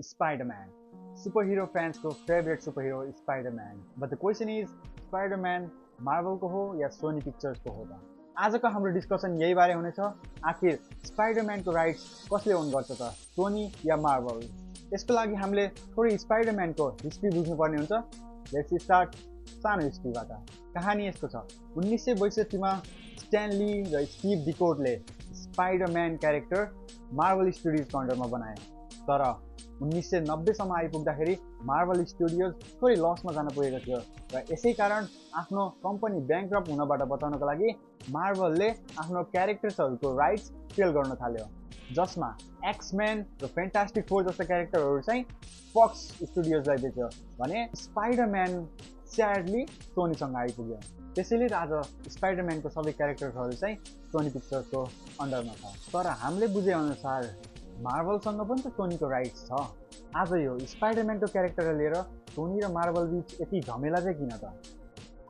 Spider-Man. Superhero fans को favorite superhero Spider-Man. But the question is, Spider-Man Marvel को हो या Sony Pictures को हो त? आजको हाम्रो डिस्कसन यही बारे हुनेछ। आखिर स्पाइडरम्यान को राइट्स कसले ओन गर्छ त, सोनी या मार्वल? यसको लागि हामीले थोरै स्पाइडरम्यान को हिस्ट्री बुझ्नुपर्ने हुन्छ। लेट्स स्टार्ट सानो हिस्ट्रीबाट। कहानी यस्तो छ, 1962 मा स्ट्यान ली र स्टिभ डिकोटले स्पाइडरम्यान क्यारेक्टर मार्वल स्टुडियोजको अन्डरमा बनाए। तर 1990 सम्म आइपुग्दाखेरि मार्वल स्टुडियोज थोरै लसमा जान पुगेको थियो र यसै कारण आफ्नो कम्पनी ब्याङ्क्रप्ट हुनबाट बचाउनको लागि मार्वलले आफ्नो क्यारेक्टर्सहरूको राइट्स सेल गर्न थाल्यो, जसमा एक्सम्यान र फ्यान्टास्टिक फोर जस्ता क्यारेक्टरहरू चाहिँ फक्स स्टुडियोजलाई बेच्यो भने स्पाइडरम्यान स्याडली सोनीसँग आइपुग्यो। त्यसैले आज स्पाइडरम्यानको सबै क्यारेक्टर्सहरू चाहिँ सोनी पिक्चर्सको अन्डरमा छ। तर हामीले बुझेअनुसार मार्वलसँग पनि त सोनीको राइट्स छ। आज यो स्पाइडरम्यानको क्यारेक्टरलाई लिएर सोनी र मार्वल बीच यति झमेला चाहिँ किन त?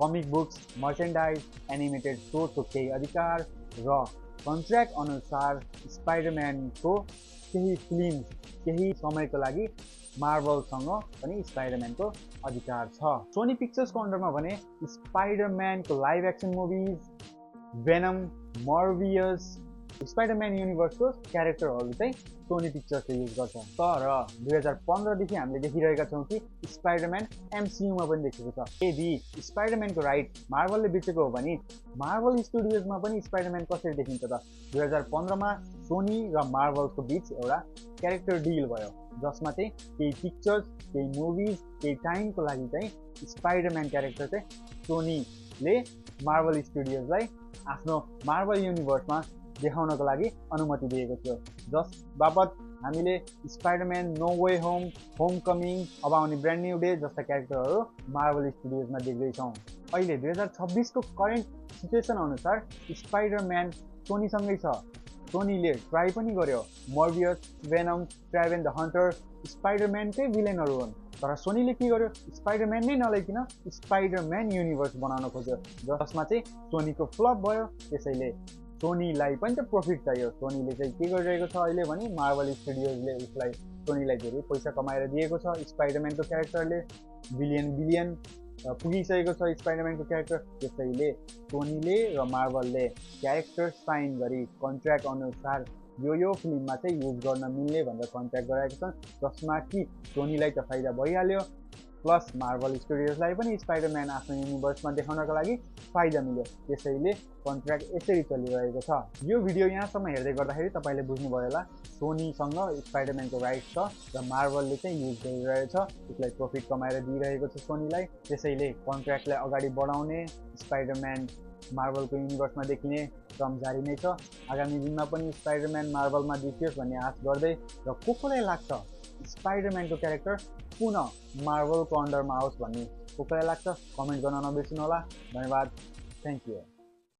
कमिक बुक्स, मर्चेन्डाइज, एनिमेटेड सोको केही अधिकार र कन्ट्र्याक्ट अनुसार स्पाइडरम्यानको केही फिल्म केही समयको लागि मार्वलसँग पनि स्पाइडरम्यानको अधिकार छ। सोनी पिक्चर्सको अन्डरमा भने स्पाइडरम्यानको live action movies, Venom, Morbius, Spiderman युनिभर्सको क्यारेक्टरहरू चाहिँ सोनी पिक्चर्सले युज गर्छ। तर 2015 देखि हामीले देखिरहेका छौँ कि स्पाइडरम्यान एमसीयूमा पनि देखेको छ। यदि स्पाइडरम्यानको राइट मार्वलले बेचेको हो भने मार्वल स्टुडियोजमा पनि स्पाइडरम्यान कसरी देखिन्छ त? 2015 मा सोनी र मार्वलको बीच एउटा क्यारेक्टर डिल भयो, जसमा चाहिँ केही पिक्चर्स, केही मुभिज, केही टाइमको लागि चाहिँ स्पाइडरम्यान क्यारेक्टर चाहिँ सोनीले मार्वल स्टुडियोजलाई आफ्नो मार्वल युनिभर्समा देखाउनको लागि अनुमति दिएको थियो, जस बापत हामीले Spiderman no way home, homecoming, अब आउने ब्रान्ड न्यू डे जस्ता क्यारेक्टरहरू मार्वल स्टुडियोजमा देख्दैछौँ। अहिले 2026 को करेन्ट सिचुएसन अनुसार स्पाइडरम्यान सोनीसँगै छ। सोनीले ट्राई पनि गर्यो, मर्बियस, भेनम, ट्राइवेन द हन्टर स्पाइडरम्यानकै भिलेनहरू हुन्। तर सोनीले के गर्यो, स्पाइडरम्यान नै नल्याइकन स्पाइडरम्यान युनिभर्स बनाउन खोज्यो, जसमा चाहिँ सोनीको फ्लप भयो। त्यसैले सोनीलाई पनि त प्रफिट चाहियो। सोनीले चाहिँ के गरिरहेको छ अहिले भने मार्वल स्टुडियोजले उसलाई सोनीलाई धेरै पैसा कमाएर दिएको छ। स्पाइडरम्यानको क्यारेक्टरले बिलियन पुगिसकेको छ स्पाइडरम्यानको क्यारेक्टर। त्यसैले सोनीले र मार्वलले क्यारेक्टर साइन गरी कन्ट्र्याक्ट अनुसार यो फिल्ममा चाहिँ युज गर्न मिल्ने भनेर कन्ट्र्याक्ट गराएको छन्, जसमा कि सोनीलाई त फाइदा भइहाल्यो, प्लस मार्वल स्टुडियोजलाई पनि स्पाइडरम्यान आफ्नो युनिभर्समा देखाउनको लागि फाइदा मिल्यो। त्यसैले कन्ट्र्याक्ट यसरी चलिरहेको छ। यो भिडियो यहाँसम्म हेर्दै गर्दाखेरि तपाईँले बुझ्नुभयो होला, सोनीसँग स्पाइडरम्यानको राइट्स छ र मार्वलले चाहिँ युज गरिरहेछ, उसलाई प्रफिट कमाएर दिइरहेको छ सोनीलाई। त्यसैले कन्ट्र्याक्टलाई अगाडि बढाउने, स्पाइडरम्यान मार्वलको युनिभर्समा देखिने क्रम जारी नै छ। आगामी दिनमा पनि स्पाइडरम्यान मार्वलमा देखियोस् भन्ने आश गर्दै, र कोलाई लाग्छ स्पाइडरम्यानको क्यारेक्टर पुनः मार्वलको अन्डरमा आओस् भन्ने कोलाई लाग्छ, कमेन्ट गर्न नबिर्सनु होला। धन्यवाद, थ्याङ्क यू।